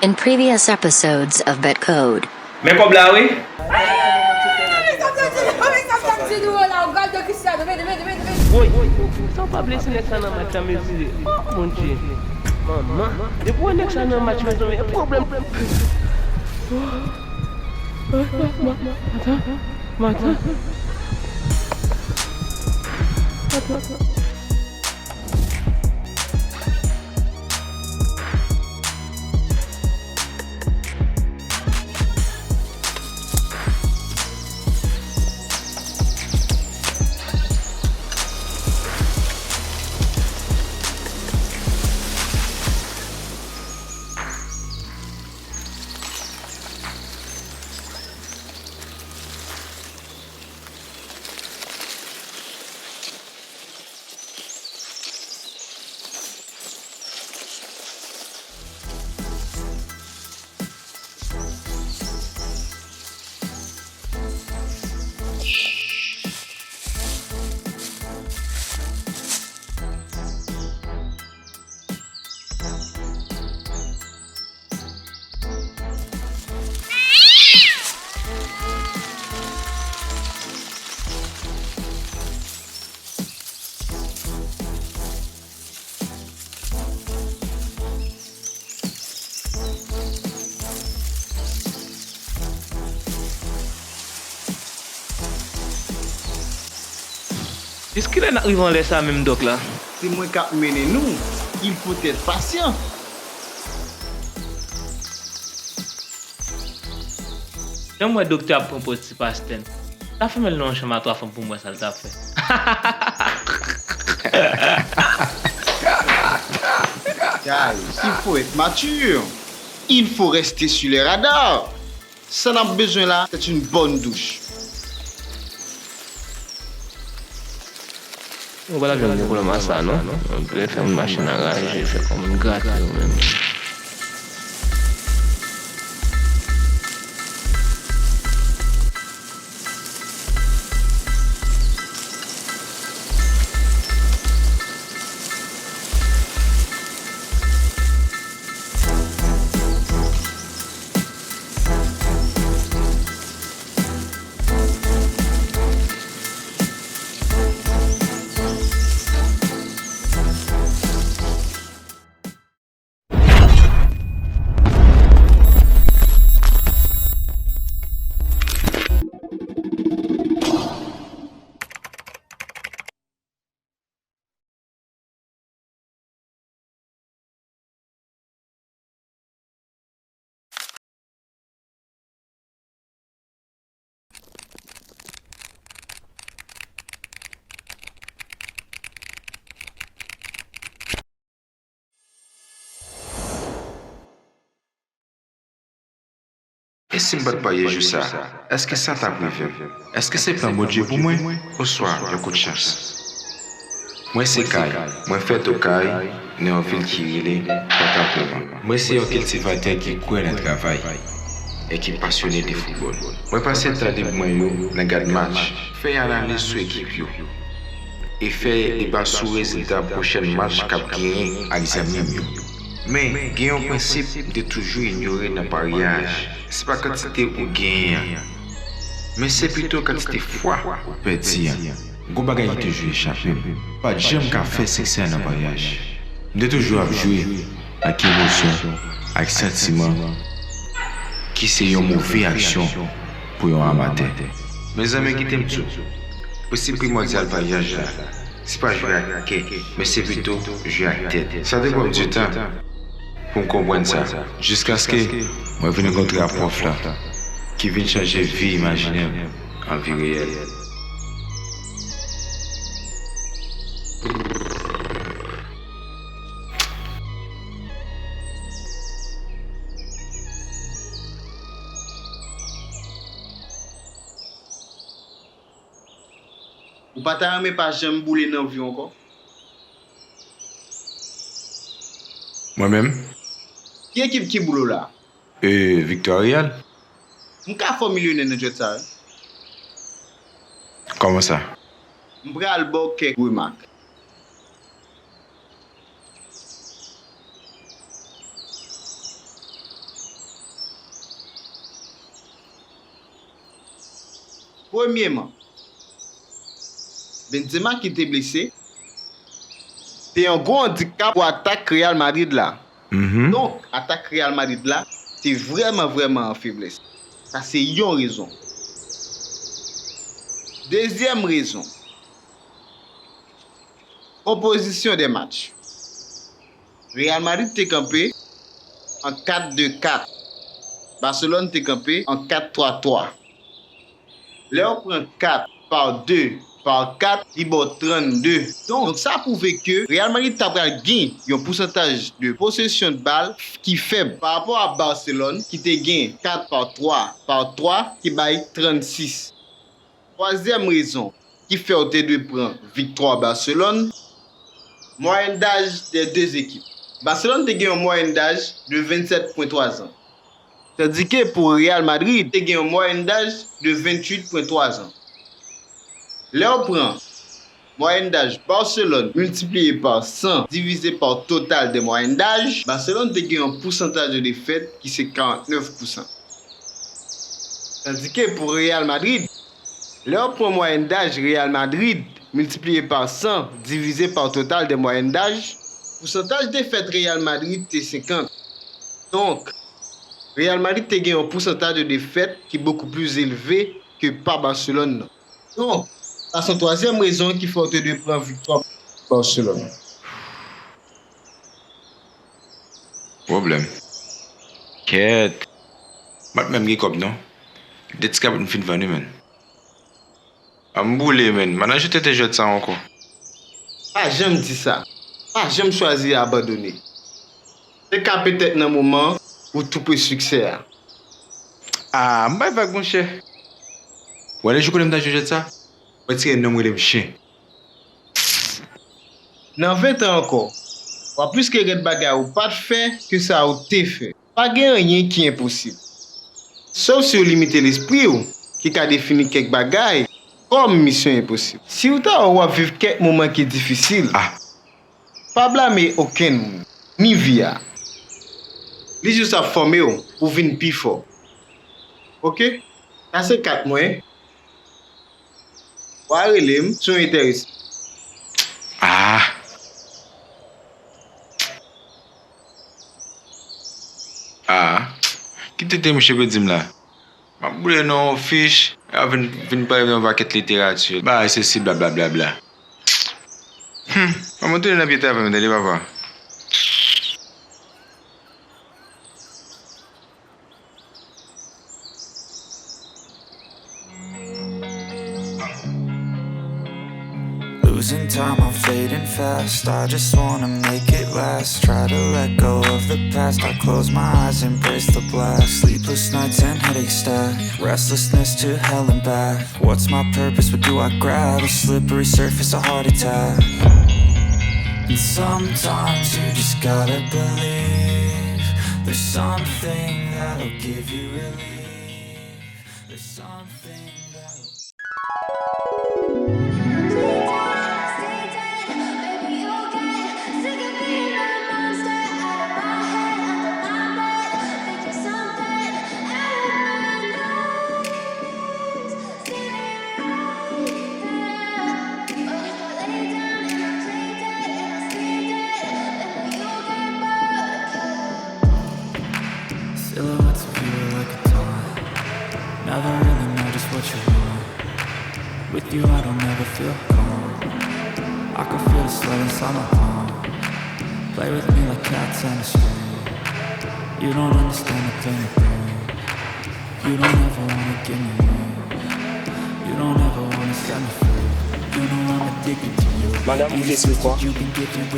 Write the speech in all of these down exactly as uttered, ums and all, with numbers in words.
In previous episodes of Bet Code. Men kòb la wi. Woy, sa w pa blese nèg sa nan match la mezire. Oh Bondye. Manman, depi w wè nèg sa nan match mezanmi, e pwoblèm. Ata, ata. Jiskilè n ap rive anlè sa menm dòk la? Se mwen k ap mennen nou. Il faut être patient. Jan m wè doktè ap pran pòz ti pastè n, ta fèmen l nan yon chanm a twa fanm pou m wè sa l t ap fè. Guys, il faut être mature. Il faut rester sur les radars. Sa n ap bezwen la, c'est une bonne douche. Ou pa t ap janm gen pwoblèm ak sa non. Ou dwe fè moun machin anraje, fè kò moun grate ou menm. E si m pa t parye jou sa a, èske sa t ap rive m? Èske se plan Bondye pou mwen, oswa yon kout chans? Mwen se Kay. Mwen fèt Okay, nan yon vil ki rele Pòtapreman. Mwen se yon kiltivatè ki kwè nan travay e ki pasyone de foutbòl. Mwen pase tan lib mwen yo nan gad match, fè analiz sou ekip yo, e fè deba sou rezilta pwochèn match k ap genyen ak zanmi m yo. Men, gen yon prensip m te toujou inyore nan paryaj. Se pa kantite ou genyen an, men se pito kantite fwa ou pèdi an. Gon bagay ki toujou echape m. M pa t janm ka fè siksè nan paryaj. M te toujou ap jwe ak emosyon, ak santiman, ki se yon move aksyon pou yon amatè. Mezanmi, kite m di w, prensip primòdyal paryaj la, se pa jwe ak kè, men se pito jwe ak tèt. Sa te pran m ditan pou m konprann sa, jiskaske mwen vin rankontre ak pwòf la, ki vin chanje vi imajinè m an vi reyèl. Ou pa ta renmen pa janm boule nan vi w ankò? Mwen menm? Ki ekip ki boule w la? E, Victoire Real. M ka fè w milyonè nan djwèt sa wi. Kòman sa? M pral ba w kèk remak. Premyeman, Benzema ki te blese, te yon gwo andikap pou atak Real Madrid la. Donk, atak Real Madrid la te vrèman, vrèman an feblès. Sa se yon rezon. Dezyèm rezon, konpozisyon de match. Real Madrid te kanpe an kat de kat. Barcelone te kanpe an kat twa twa. Lè w pran kat pa de pa kat, li ba w trannde. Donk, sa pwouve ke Real Madrid ta pral gen yon pousantaj de posesyon de bal ki fèb pa rapò a Barcelone ki te gen kat pa twa pa twa ki bay trannsis. Twazyèm rezon ki fè w te dwe pran viktwa Barcelone, mwayèn daj dè de ekip. Barcelone te gen yon mwayèn daj de vennsèt pwen twa zan. Tandike pou Real Madrid te gen yon mwayèn daj de venntwit pwen twa zan. Lè w pran mwayèn daj Barcelone miltipliye pa san divize pa total de mwayèn daj, Barcelone te gen yon pousantaj de defèt ki se karantnèf pousan. Tandike pou Real Madrid, lè w pran mwayèn daj Real Madrid miltipliye pa san divize pa total de mwayèn daj, pousantaj defèt Real Madrid te senkant. Donk, Real Madrid te gen yon pousantaj de defèt ki bokou pli elve ke pa Barcelone nan. Donk, sa se yon twazyèm rezon ki fè w te dwe pran viktwa Barcelone. Pwoblèm. Kèt. M pa t menm gen kòb non. De ti kabrit m fin vann wi, menn. A m boule, menn. M pa nan jete te jwèt sa ankò. Pa janm di sa. Pa janm chwazi abandone. Se ka petèt nan moman ou tou pre siksè a. Ah, m bay vag, monchè. Wè, lè jou konnen m ta jwe jwèt sa, mwen tire non m rele m chen. Nan ven tan ankò, w ap plis ke rèd bagay ou pa t fè ke sa ou te fè. Pa gen anyen ki enposib. Sof si w limite lespri w, ki ka defini kèk bagay kòm misyon enposib. Si w ta wè w ap viv kèk moman ki difisil, ah, pa blame okenn moun, ni vi a. Li jis ap fòme w pou w vin pi fò. Oke? Sa se kat mwen. W a rele m si w enterese. Ah! Ah! Ki tete mouche pe di m la? M ap boule nan yon fich, y ap vin, vin pale m yon pakèt literati. Bagay sesi blablabla. Hum! Manman tounen nan pye travay m tande papa. Losing time, I'm fading fast. I just wanna make it last. Try to let go of the past. I close my eyes, embrace the blast. Sleepless nights and headaches stack. Restlessness to hell and back. What's my purpose? What do I grab? A slippery surface, a heart attack. And sometimes you just gotta believe there's something that'll give you relief. There's something that'll Silhouettes of you are like a taunt. Never really know just what you want. With you, I don't ever feel calm. I can feel the sweat inside my palm. Play with me like cats and a string. You don't understand the pain it brings. You don't ever wanna give me wings. You don't ever wanna set me free. You know I'm addicted to you. Madame, vous voulez se croire?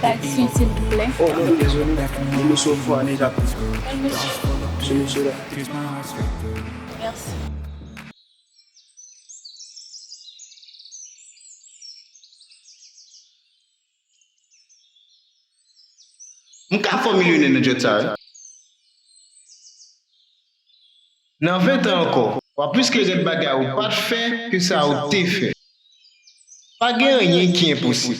Taxi, s'il vous plaît. Oh, non, désolé. Nous nous sommes froids déjà. Ce monsieur-là. Merci. M ka fè w milyonè nan djòb sa, wi. Nan ven tan ankò, w ap plis ke rèd bagay ou pa t fè ke sa ou te fè. Pa gen anyen ki enposib.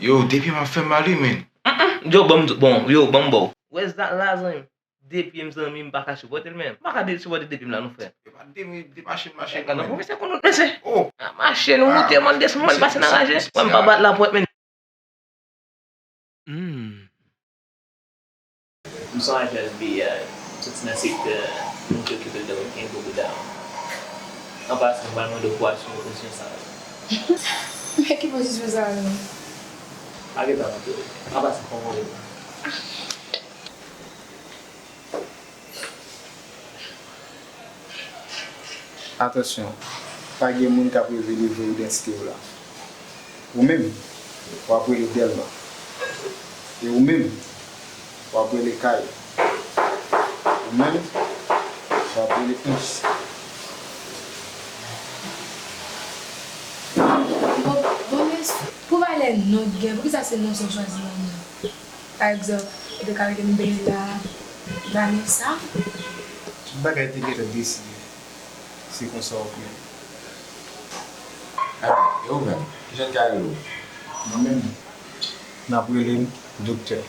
Yo, de pye m ap fè m mal wi, men. Yo, ban m, bon, yo, ban m ba w. Wè zak la, zanmi m. De pye m, zanmi m, m pa ka sipòte l, men. M pa ka de, sipòte de pye m la, non, frè. E pa de, de machin, machin, men. Gad nan pwofesè konn wout, mesye. Oh. A mache, nou moute, man, desann, man, pase nan raje. Wè, m pa bat lapòt, men. Hmm. M se yon ajan FBI, m soti nan sektè, moun ki okipe l dòmi, gen gwo bouda. An pasan, m pral mande w pou asime pozisyon sa a. Men ki pozisyon sa a, menm? Pa gen tan, montre w. An pasan, fò m montre w. Atansyon, pa gen moun k ap revele vrè idantite w la. Ou menm, w ap rele Dèlma. E ou menm, w ap rele Kay. Ou menm, w ap rele Ins. Bon, bon, men pou valè non k gen, poukisa se non sa w chwazi ban mwen? Pa egzanp, ou te ka rele m Bella, Vanessa. Tout bagay te gentan deside. Se konsa w ap rele. Ebyen, e ou menm? Kijan n ka rele w? Mwen menm, n ap rele m Doktè.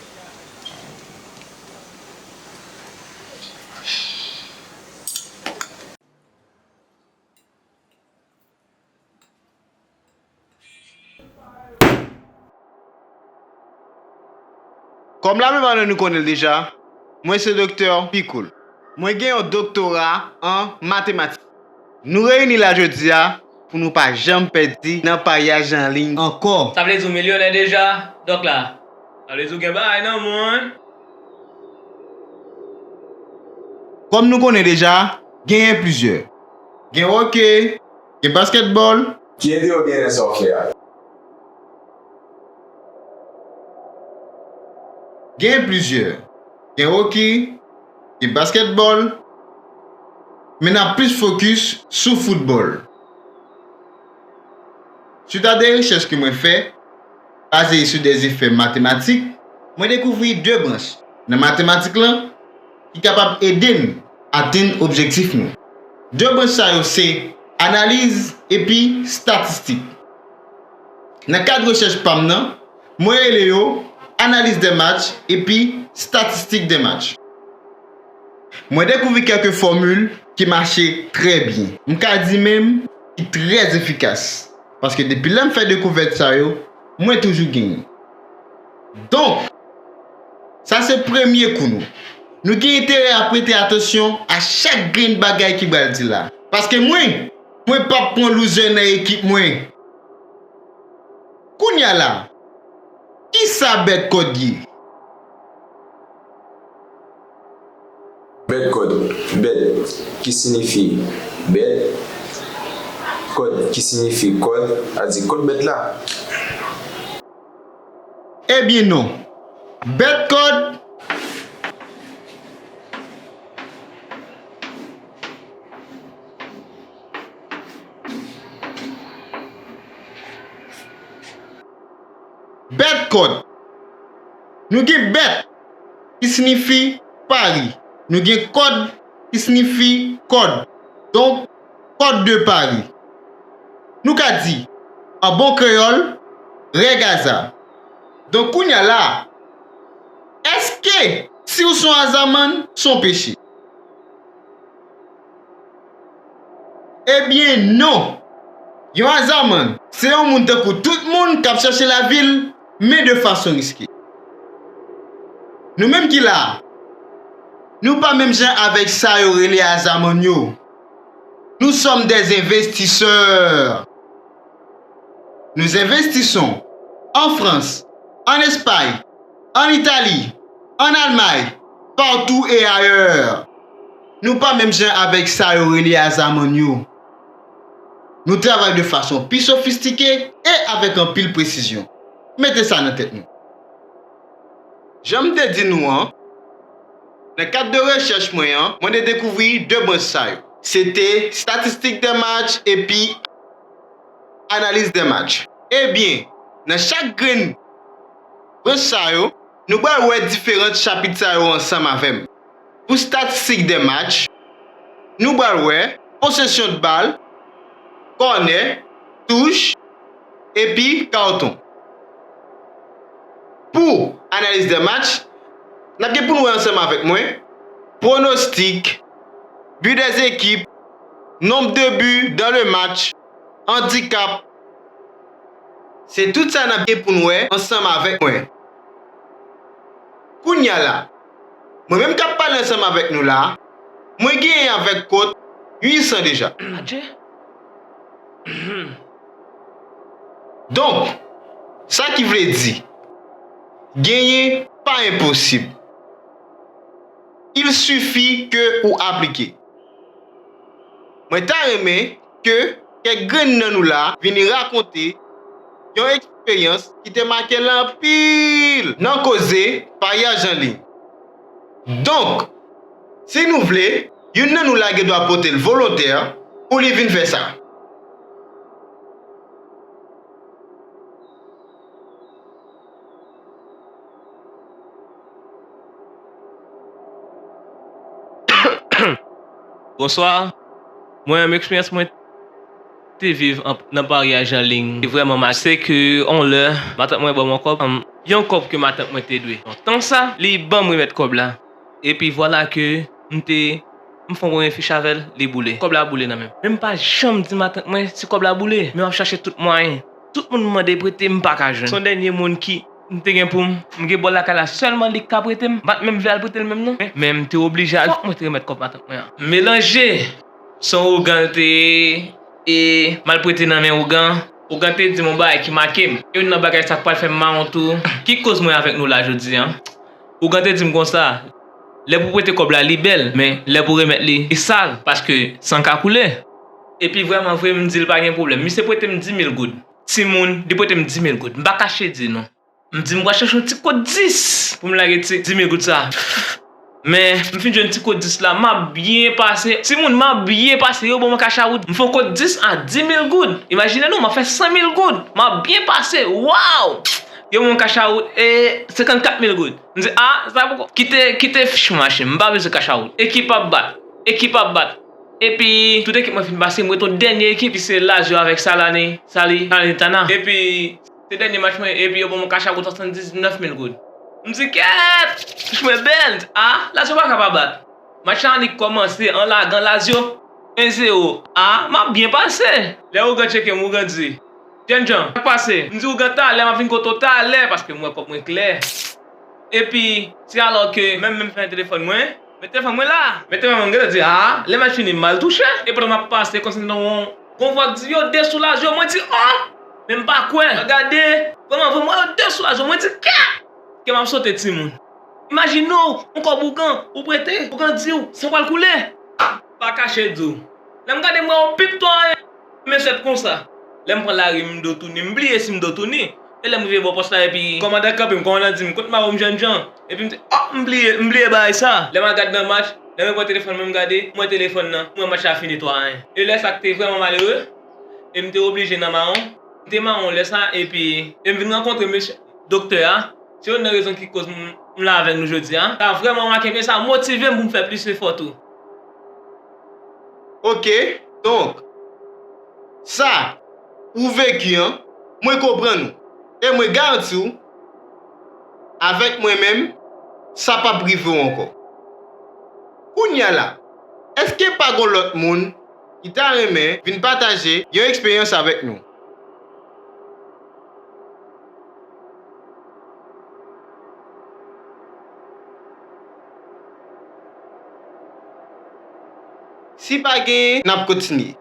Kòm laplipa nan nou konnen l deja, mwen se Doktè Picool. Mwen gen yon doktora an matematik. Nou reyini la jodi a pou nou pa janm pèdi nan paryaj an liy ankò. Sa vle di w milyonè deja, dòk la? Sa vle di w gen bagay nan men w, wi. Kòm nou konnen deja, genyen plizyè. Gen hockey, gen basketball. Ki enterè w genyen nan sa w fè a? Gen plizyè. Gen hockey, gen basketball, men n ap plis fokis sou foutbòl. Suit a de rechèch ke mwen fè, baze sou de efè matematik, mwen dekouvri de branch nan matematik lan ki kapab ede n atenn objektif nou. De branch sa yo se analiz epi statistik. Nan kad rechèch pa m nan, mwen rele yo analiz de match epi statistik de match. Mwen dekouvri kèlke fòmil ki mache trè byen. M ka di menm ki trè efikas. Paske depi lè m fè dekouvèt sa yo, mwen toujou genyen. Donk, sa se premye kou nou. Nou gen enterè a prete atansyon a chak grenn bagay ki pral di la. Paske mwen, mwen p ap pran loser nan ekip mwen. Kounye a la, kisa bèt kòd ye? Bèt kòd, bèt ki siyifi bèt, kòd ki siyifi kòd, sa di kòd bèt la. Ebyen non. Bèt kòd. Bèt kòd. Nou gen bèt ki siyifi pari. Nou gen kòd ki siyifi kòd. Donk, kòd de pari. Nou ka di, an bon kreyòl, règ aza. Donk, kounye a la, èske si w se yon azamann, se yon peche? Ebyen non! Yon azamann se yon moun tankou tout moun k ap chèche lavi l, men de fason riske. Nou menm ki la a, nou pa menm jan avèk sa yo rele azamann yo. Nous sommes des investisseurs. Nous investissons en France, en Espagne, en Italie, en Allemagne, partout et ailleurs. Nou pa menm jan avèk sa yo rele azamann yo. Nou travay de fason pi sofistike e avèk anpil presizyon. Mete sa nan tèt nou. Jan m te di nou an, nan kad de rechèch mwen an, mwen te dekouvri de branch sa yo. Se te statistik de match epi analiz de match. Ebyen, nan chak grenn branch sa yo, nou pral wè diferan chapit sa yo ansanm avè m. Pou statistik de match, nou pral wè posesyon de bal, kònè, touch, epi kawton. Pou analiz de match, n ap gen pou n wè ansanm avèk mwen pwonostik, bi dèzekip, nonb de bi dan le match, andikap. Se tout sa n ap gen pou n wè ansanm avèk mwen. Kounye a la, mwen menm k ap pale ansanm avèk nou la, mwen genyen avèk kont uit san deja. Adje. Donk, sa ki vle di, genyen pa enposib. Il suffit que ou aplike. Mwen ta renmen ke kèk grenn nan nou la vini rakonte yon eksperyans ki te make l anpil nan koze paryaj an liy. Donk, si nou vle, youn nan nou la gen dwa pote l volontè pou li vin fè sa. Bonswa. Mwen menm, eksperyans mwen te viv an, nan paryaj an liy, te vrèman mal. Se ke yon lè, matant mwen ban mwen yon kòb, yon kòb ke matant mwen te dwe. Lontan sa, li ban m remèt kòb la. Epi vwala ke m te, m fè yon premye fich avè l, li boule. Kòb la boule nan men m. Men m pa janm di matant mwen si kòb la boule. Men m ap chache tout mwayen. Tout moun m mande prete, m pa ka jwenn. Se yon dènye moun ki m te gen pou m. M gen bò lakay la, sèlman li k ka prete m. M pa t menm vle al prete l menm non. Men, men m te oblije al. Fòk mwen te remèt kòb matant mwen an. M melanje. Se yon ougan l te ye, e m al prete nan men ougan. Ougan te di m yon bagay ki make m. Youn nan bagay sa k pral fè m mawon tou. Ki koz mwen avèk nou la jodi a? Ougan te di m konsa, lè pou prete kòb la, li bèl, men lè pou remèt li, li sal, paske san ka koule. Epi vrèman vre, m di l pa gen pwoblèm. Misye prete m di mil goud. Timoun, li prete m di mil goud. M pa kache di non. M di m pral chèche yon ti kòb dis pou m lage ti di mil goud sa. Men, m fin jwenn ti kòb dis la, m ap byen pase. Timoun, m ap byen pase. Yo ban mwen kachawout. M fè yon kòb dis a di mil goud. Imajine nou, m ap fè san mil goud. M ap byen pase. Waw! Yo ban mwen kachawout e senkannkat mil goud. M di, a, sa poko. Kite, kite fich mwen mache. M pa bezwen kachawout. Ekip ap bat. Ekip ap bat. Epi, tout ekip mwen fin pase, m ret yon dènye ekip, ki se Lazio avèk Salani, Sali, Salernitana. Epi, se dènye match mwen, epi yo ban mwen kachawout swasanndiznèf mil goud. M di, kèt! Fich mwen bèl! A, Lazio pa ka pa bat. Match la annik kòmanse, an lagan Lazio, en zewo. A, m ap byen pase! Lè ougan tcheke m, ougan di, jènjan, sa k pase? M di, ougan, talè, m ap vin kote w talè, paske m wè kòb mwen klè. Epi, se alò ke menm, menm fè telefòn mwen, men telefòn mwen la. Men telefòn mwen gade di, a, lè match fini, m al touche. E pandan m ap pase, konsa m tande yon, yon vwa k di, yo desoulaje, mwen di, o! Men m pa kwè. Mwen gade, vrèman, vrèman, yo desoulaje, mwen di, kè! Kè m ap sote timoun. Imajine w, yon kòb ougan, ou prete, ougan di w, san pral koule. Pa kache di w. Lè m gade m wè yon pip twa anyen, men sèt konsa. Lè m pran lari, m do touni, m bliye si m do touni. E lè m rive bò pòs la, epi kòmandan kanpe m, kòmandan di m, kot mawo m jènjan? Epi m di, o, m bliye, m bliye bagay sa. Lè m al gad nan match, lè m pran telefòn mwen, m gade, m wè telefòn nan, m wè match la fini twa anyen. E lè sa k te vrèman malere, e m te oblije nan mawon. M te mawon lè sa, epi, e m vin rankontre mesye doktè a. Se youn nan rezon ki koz m, m la avèk nou jodi a. Sa vrèman make m, e sa motive m pou m fè plis efò tou. Oke, donk, sa ou veki an, mwen konprann ou. E mwen garanti w, avèk mwen menm, sa p ap rive w ankò. Kounye a la, èske pa gon lòt moun ki ta renmen vin pataje yon eksperyans avèk nou? Si pa genyen, n ap kontinye.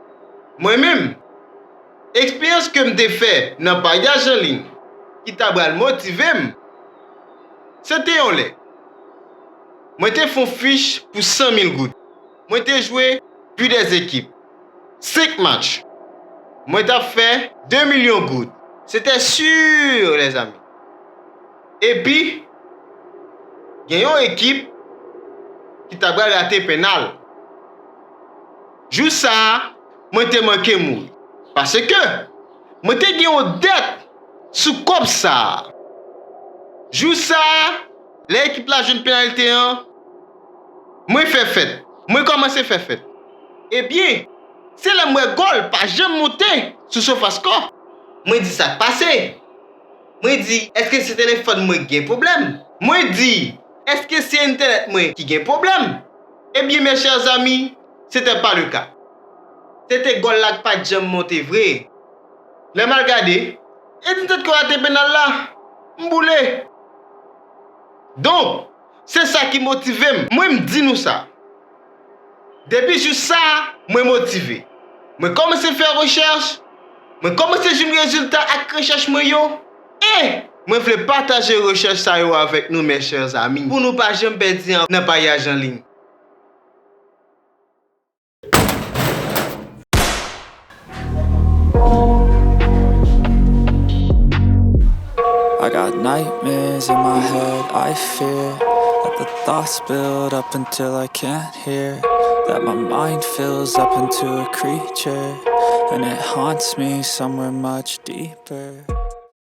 Mwen menm, eksperyans ke m te fè nan paryaj an liy ki ta pral motive m, se te yon lè mwen te fè yon fich pou san mil goud. Mwen te jwe pi dèzekip. Senk match. Mwen t ap fè de milyon goud. C'était sûr, les amis. Epi, gen yon ekip ki ta pral rate pennal. Jou sa a, mwen te manke mouri. Paske mwen te gen yon dèt sou kòb sa a. Jou sa a, lè ekip la jwenn penalite an, mwen fè fèt. Mwen kòmanse fè fèt. Ebyen, se lè m wè gòl pa janm monte sou SofaScore. Mwen di sa k pase. Mwen di, èske se telefòn mwen ki gen pwoblèm? Mwen di, èske se entènèt mwen ki gen pwoblèm? Ebyen, mes chers amis, c'était pas le cas. Se te gòl la k pa t janm monte vre. Lè m al gade, e di tèt ke w rate pennal la, m boule. Donk, se sa ki motive m. Mwen, m di nou sa. Depi jou sa a, mwen motive. Mwen kòmanse fè rechèch, mwen kòmanse jwenn rezilta ak rechèch mwen yo, e mwen vle pataje rechèch sa yo avèk nou, mes chers amis, pou nou pa janm pèdi an nan paryaj an liy. I got nightmares in my head, I fear that the thoughts build up until I can't hear. That my mind fills up into a creature, and it haunts me somewhere much deeper.